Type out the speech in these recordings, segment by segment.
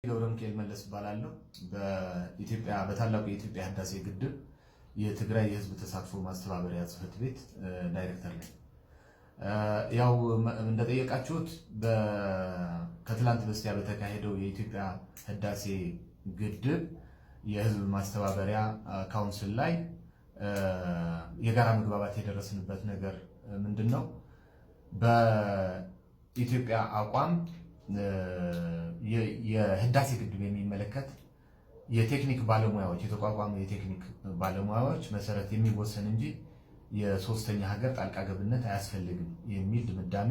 ገብረ ሚካኤል መለስ እባላለሁ። በኢትዮጵያ በታላቁ የኢትዮጵያ ህዳሴ ግድብ የትግራይ የህዝብ ተሳትፎ ማስተባበሪያ ጽህፈት ቤት ዳይሬክተር ነኝ። ያው እንደጠየቃችሁት ከትላንት በስቲያ በተካሄደው የኢትዮጵያ ህዳሴ ግድብ የህዝብ ማስተባበሪያ council ላይ የጋራ መግባባት የደረስንበት ነገር ምንድን ነው? በኢትዮጵያ አቋም የህዳሴ ግድብ የሚመለከት የቴክኒክ ባለሙያዎች የተቋቋሙ የቴክኒክ ባለሙያዎች መሰረት የሚወሰን እንጂ የሶስተኛ ሀገር ጣልቃ ገብነት አያስፈልግም የሚል ድምዳሜ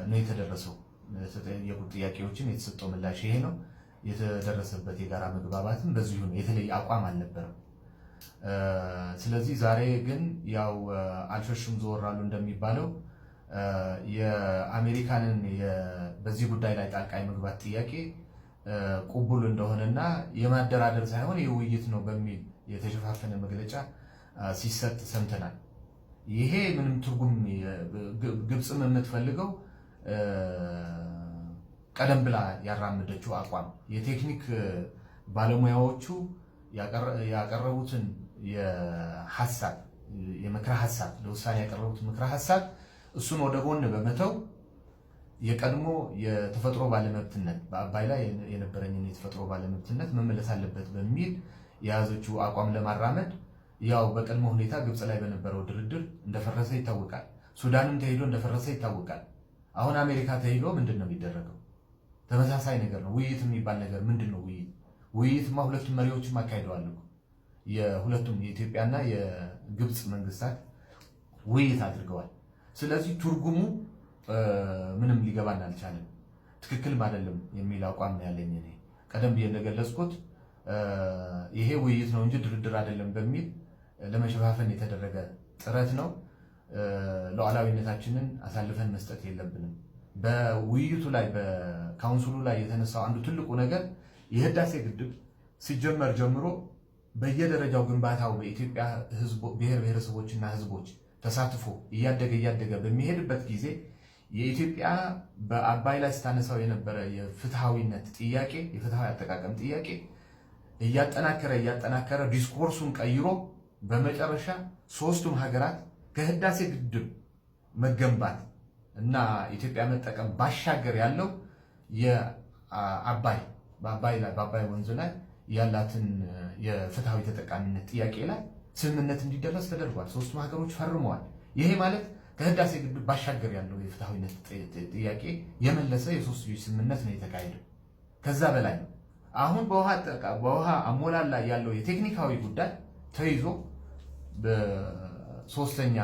ነው የተደረሰው። የተጠየቁት ጥያቄዎችም የተሰጠው ምላሽ ይሄ ነው። የተደረሰበት የጋራ መግባባትም በዚሁ ነው። የተለየ አቋም አልነበረም። ስለዚህ ዛሬ ግን ያው አልሸሹም ዘወር አሉ እንደሚባለው የአሜሪካንን በዚህ ጉዳይ ላይ ጣልቃ የመግባት ጥያቄ ቁቡል እንደሆነና የማደራደር ሳይሆን የውይይት ነው በሚል የተሸፋፈነ መግለጫ ሲሰጥ ሰምተናል። ይሄ ምንም ትርጉም ግብፅም የምትፈልገው ቀደም ብላ ያራመደችው አቋም የቴክኒክ ባለሙያዎቹ ያቀረቡትን የሀሳብ የምክረ ሀሳብ ለውሳኔ ያቀረቡት ምክረ ሀሳብ እሱን ወደ ጎን በመተው የቀድሞ የተፈጥሮ ባለመብትነት በአባይ ላይ የነበረኝን የተፈጥሮ ባለመብትነት መመለስ አለበት በሚል የያዘችው አቋም ለማራመድ ያው በቀድሞ ሁኔታ ግብፅ ላይ በነበረው ድርድር እንደፈረሰ ይታወቃል። ሱዳንም ተሄዶ እንደፈረሰ ይታወቃል። አሁን አሜሪካ ተሄዶ ምንድን ነው የሚደረገው? ተመሳሳይ ነገር ነው። ውይይት የሚባል ነገር ምንድን ነው? ውይይት ውይይትማ ሁለቱም መሪዎችም አካሂደዋል። የሁለቱም የኢትዮጵያና የግብፅ መንግስታት ውይይት አድርገዋል። ስለዚህ ትርጉሙ ምንም ሊገባን አልቻለም። ትክክልም አይደለም የሚል አቋም ነው ያለኝ እኔ። ቀደም ብዬ እንደገለጽኩት ይሄ ውይይት ነው እንጂ ድርድር አይደለም በሚል ለመሸፋፈን የተደረገ ጥረት ነው። ሉዓላዊነታችንን አሳልፈን መስጠት የለብንም። በውይይቱ ላይ በ council ኡ ላይ የተነሳው አንዱ ትልቁ ነገር የህዳሴ ግድብ ሲጀመር ጀምሮ በየደረጃው ግንባታው በኢትዮጵያ ብሔር ብሔረሰቦችና ህዝቦች ተሳትፎ እያደገ እያደገ በሚሄድበት ጊዜ የኢትዮጵያ በአባይ ላይ ስታነሳው የነበረ የፍትሐዊነት ጥያቄ፣ የፍትሐዊ አጠቃቀም ጥያቄ እያጠናከረ እያጠናከረ discourse ኡን ቀይሮ በመጨረሻ ሶስቱም ሀገራት ከህዳሴ ግድብ መገንባት እና ኢትዮጵያ መጠቀም ባሻገር ያለው የአባይ በአባይ ላይ በአባይ ወንዝ ላይ ያላትን የፍትሐዊ ተጠቃሚነት ጥያቄ ላይ ስምምነት እንዲደረስ ተደርጓል። ሶስቱም ሀገሮች ፈርመዋል። ይሄ ማለት ከህዳሴ ግድብ ባሻገር ያለው የፍትሐዊነት ጥያቄ የመለሰ የሶስትዮሽ ስምምነት ነው የተካሄደው። ከዛ በላይ ነው። አሁን በውሃ አሞላል ላይ ያለው የቴክኒካዊ ጉዳይ ተይዞ በሶስተኛ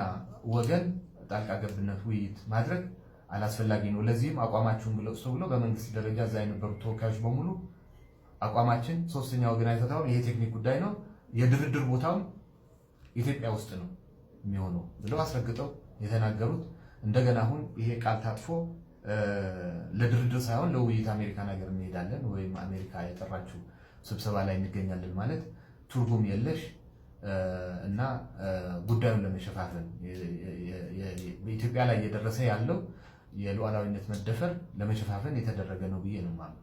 ወገን ጣልቃ ገብነት ውይይት ማድረግ አላስፈላጊ ነው። ለዚህም አቋማችሁን ግለጹ ተብሎ በመንግስት ደረጃ እዛ የነበሩ ተወካዮች በሙሉ አቋማችን ሶስተኛ ወገን አይፈታውም፣ ይሄ ቴክኒክ ጉዳይ ነው፣ የድርድር ቦታውም ኢትዮጵያ ውስጥ ነው የሚሆነው ብለው አስረግጠው የተናገሩት። እንደገና አሁን ይሄ ቃል ታጥፎ ለድርድር ሳይሆን ለውይይት አሜሪካን ሀገር እንሄዳለን ወይም አሜሪካ የጠራችው ስብሰባ ላይ እንገኛለን ማለት ትርጉም የለሽ እና ጉዳዩን ለመሸፋፈን በኢትዮጵያ ላይ እየደረሰ ያለው የሉዓላዊነት መደፈር ለመሸፋፈን የተደረገ ነው ብዬ ነው የማምነው።